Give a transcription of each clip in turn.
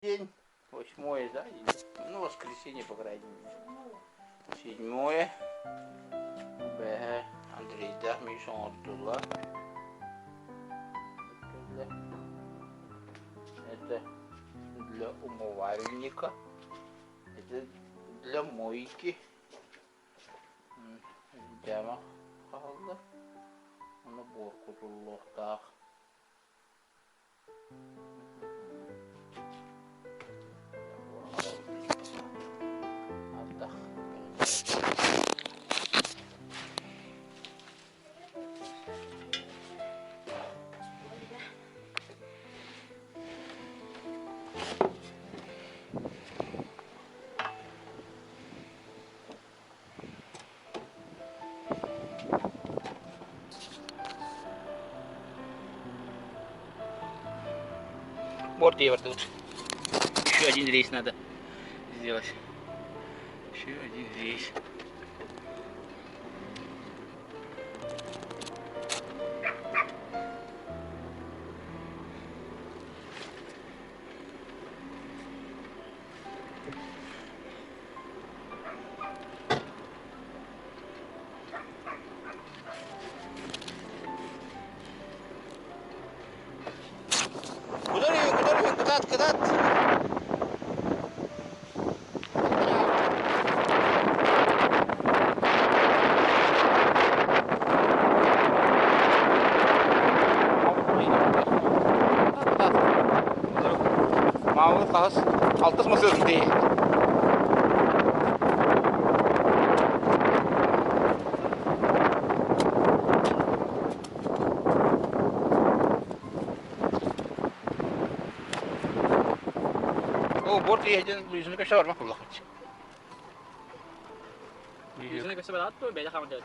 День, восьмое, да? Ну, воскресенье, по крайней мере. Седьмое. Бэһэ Андрейдаах Миша оҥордулар. Это для умывальника. Это для мойки. Дьама хаалла. Ону буор кутуллуохтаах. Борт тут. Еще один рейс надо сделать. Еще один рейс. Куда куда куда Маалы хаһыс алтыс масыр дии. О, борт иһден Луизаны көсө барма куллахыч. Луизаны көсө барат ту, бәйдә хаман дәт.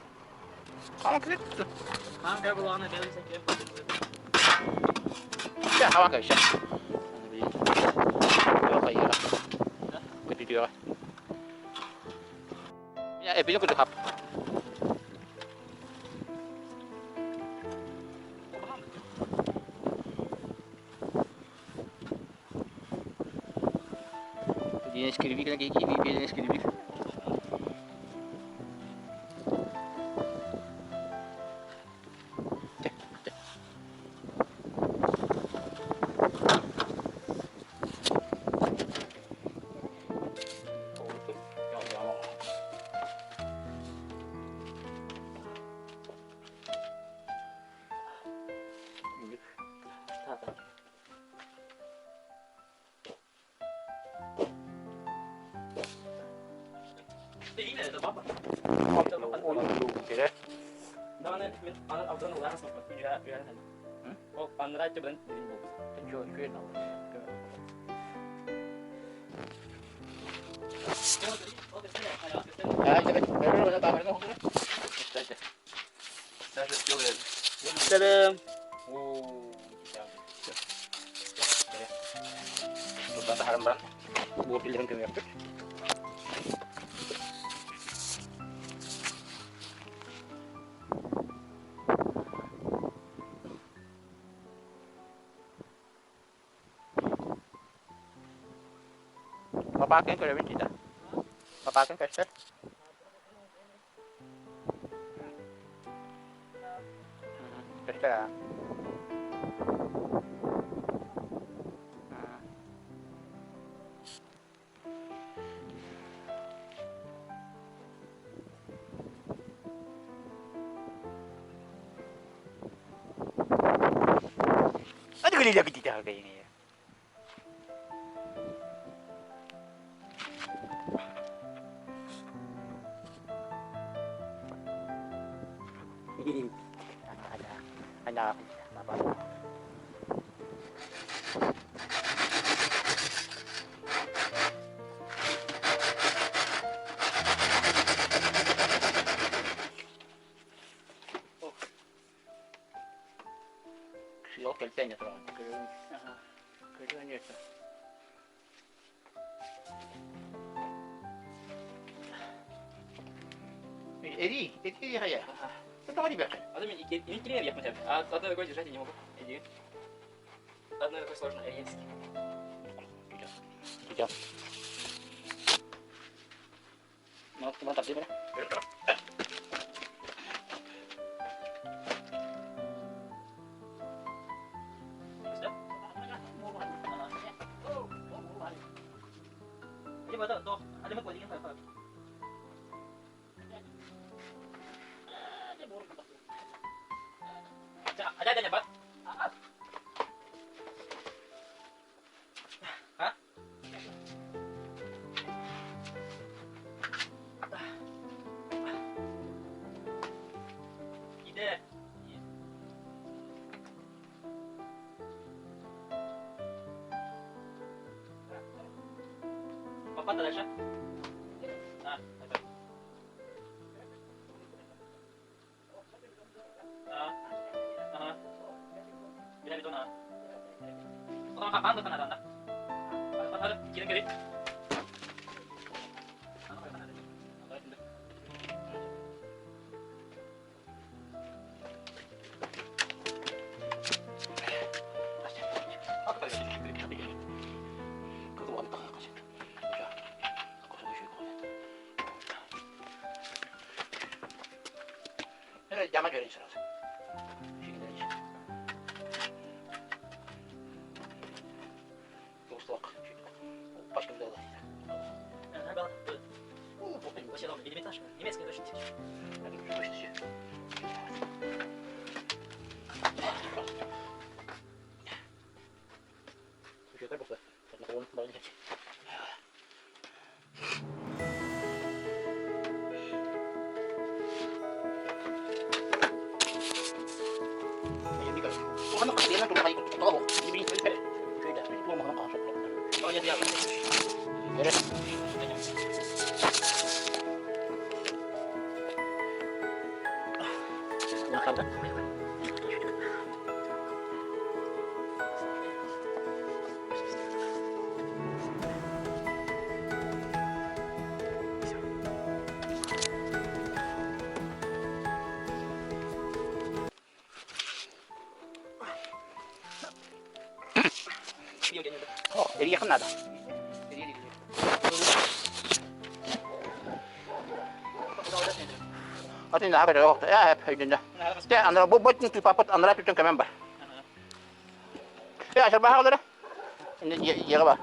Хаман кирет. Хаман кирет булганы бәйдә сәкем. Ща, хаман кирет, ща. Көтүтүөҕэ. Эпини курдук хап. Скребик, скребик. Papakin көрөбүн дии да. Papakin көстөр. Көстөр аа. Hadi güle güle Anak bapak. Силок кэлтэн туран. Көрүөн Эри, эри хайа. Это не бэкэ. А то мен кирер я хотя А одной рукой держать я не могу. Иди. Одной рукой сложно. Резкий. Эрийиэххин наада. Атын наһаа көрө ээ өйдөннө. Те анара бу бу тупапыт анара түтөн көмөн бар. Э ашарбаха олора. Инде еге бар.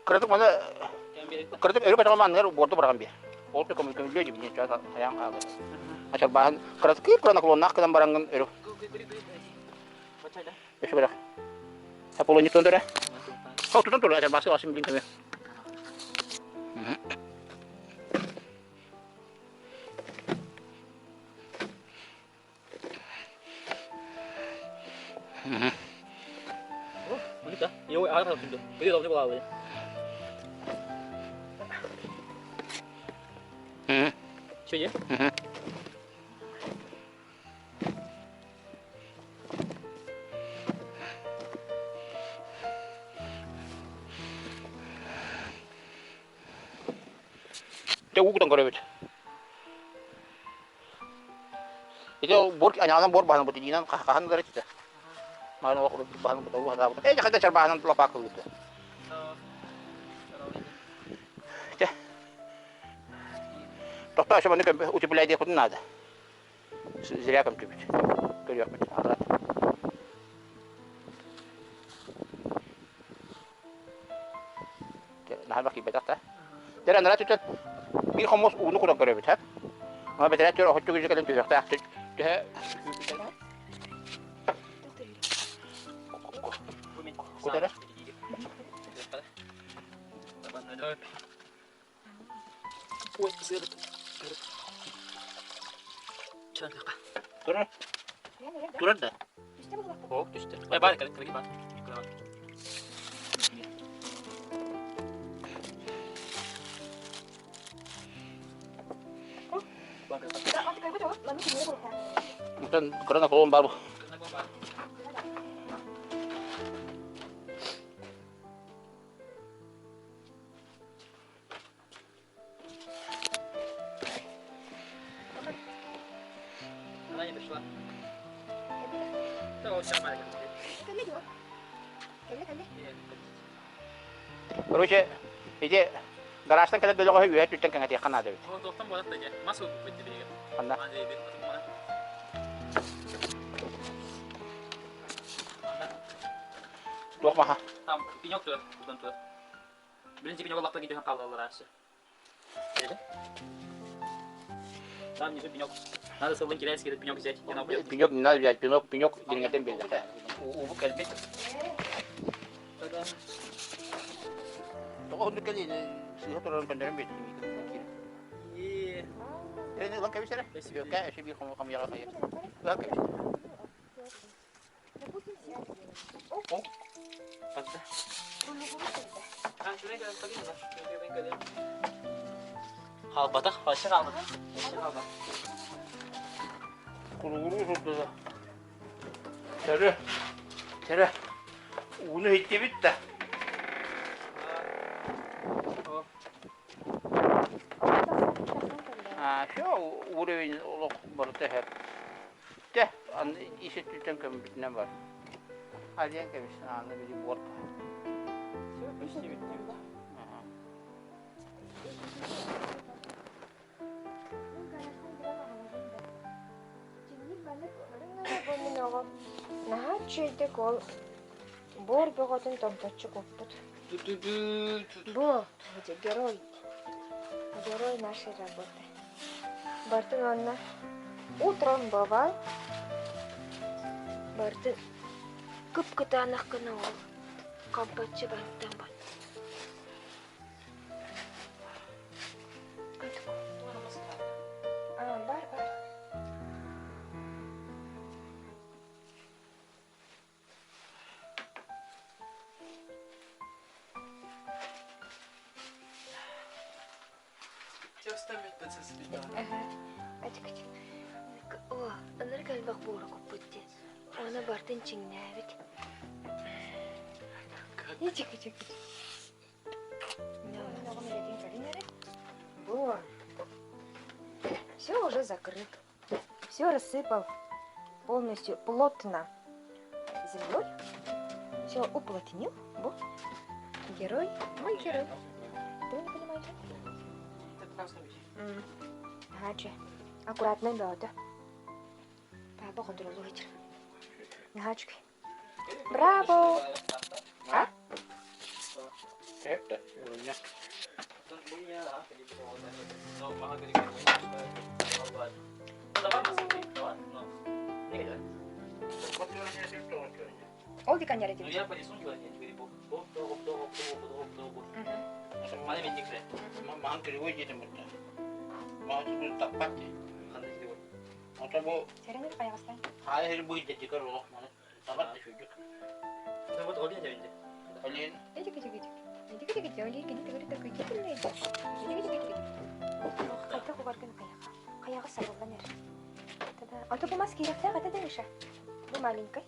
Кыратык маны кыратык өрүк атаҕым анныгар буорду быраҕан биэр. Ол да көмүллүө дии чаас хайаан хаалар. Ачарбааһын кыратык кыра наклоннаах гынан бараҥҥын өрүк. Өссө бырах. Аполлонниктан тура. Ол тутан тура ачарбаасы асым билин көмө. Дьэ уу кутан көрөбүт. Ити ол буор аньаҕынан буор баһан ылбыт илиинэн хаһан ылар этэ. Маҕан олох баһан ылбыт ол хаһаабыт. Ээ хайда чарбааһынан лапаак ылбыт. Ити. Тохтоо еще маннык утепляйдиэхпитин наада. Зря көмтүбүт. Көрүөхпүт. Аҕырат. Наһаа киирбэтэх да. Дьэ анараа түтэн биир хомус ууну кутан көрөбүт һэ. Ама бэтэрээ түөр охоччу күнү кэлэн түһүөхтээх түһэ Кутара? Турар. Турар да. О, түстэ. Ой, бар, кыргы бар. Мутан кырана колон бар бу. Она не пришла. Короче, ити гаражтан кэлэр бөлөҕөһү үөһэ өттүттэн кэҥэтиэххэ наада эбит. Туохтан буолар да дьэ, мас ылбыппыт биһиги. Ханна? Туох маһа? Там пенек туда, туда, туда. Блин, пенек лапта кидеһэн хаалалар аасы. Там внизу пенек. Надо сылын кирайский этот пенек взять. Пенек не надо взять, пенек, пенек дириҥэтэн биэрдэххэ. Уубу кэлбит. Тоҕо оннук кэлиини сыыһа турарын көннөрөн биэрдим. Эн ылан кэбис эрэ. Бүөккэ өссө биир хамыйаҕа хайа. Ылан кэбис. Хаалбатах, вообще хаалбатах. Вообще хаалбат. Кулугуруу сылдьда. Төрө, төрө. Ууну иһиттибит да. А, все, уровень олох барыта иһэр. Тэ, аны ис өттүттэн көммүтүнэн бар. Алиан кэбис, аны били буор. Наһаа үчүгэйдик ол буор бөҕөтүн томточчу куппут. Бу герой. Герой нашей работы. Бартын уонна утрамбовал. Бартын кып-кытаанах гына ол хампаччы баттан бат. А, бар, бар. О, ынырык элбэх буора куппут дии. Оны бартын чиҥнээбит. Ичик ичик. Во. Все уже закрыт. Все рассыпал полностью плотно землей. Все уплотнил. Вот. Герой. Мой герой. Ты не понимаешь? Ага, Аккуратно, да. Папа контролирует. Ага, Браво! А? Ол диканер Ну я по рисунку, я тебе Маһын кривой диэтим бутта. Маһын таппат дии. Ото бу Сэрэнэр хайаҕастан. хаайа сири бу идэтигэр олох маны табат да сүүрдүк. Вот ол дьэ Олин Эдик эдик эдик. Эдик эдик эдик. Оли кини төгүрүк такой китиннэ. Эдик эдик эдик. Хайта кубаргын хайаҕа. Хайаҕа сабыллан эр. Тогда ото бу мас киирэхтээх этэ да Миша. Бу маленький.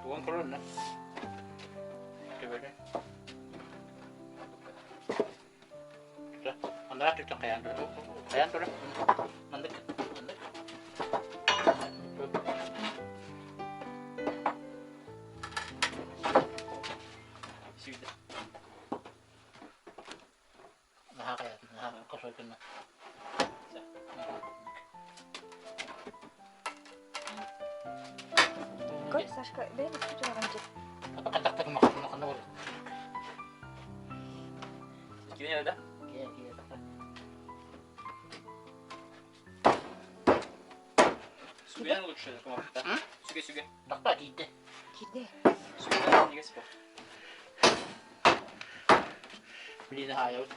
Туган көрөр Төбөлө. Анараа түптэн хайаан турар. Хайаан турар. Маннык. Маннык. Сүүдэ. Наһаа хайаатын, наһаа косой гынна. Көр, Сашка, бэйэ тураҕын дьэ. Хатахтак махтана ханна бар. Киирэн да? Киэ киэ тахта. Сүгэн лучше кумапта. Сүгэ сүгэ. Тахта киирдэ. Киирдэ. Сүгэ неге спорт. Блин, хаайабыт.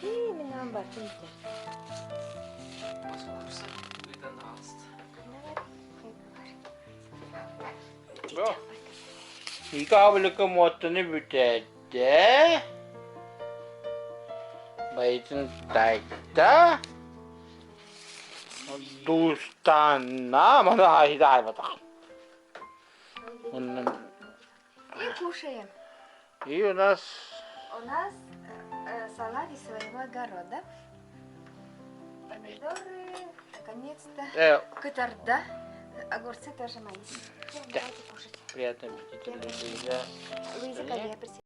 Ии, мин аан бартын билэр. Икабылыка муоттаны бүтэрдэ. Байытын тайда. Дустанна, маны айдаайбатах. И кушаем. И у нас... У нас салат из своего огорода. Помидоры, наконец-то. Кытарда. Огурцы тоже мои. Да. Приятного аппетита, Луиза. Луиза,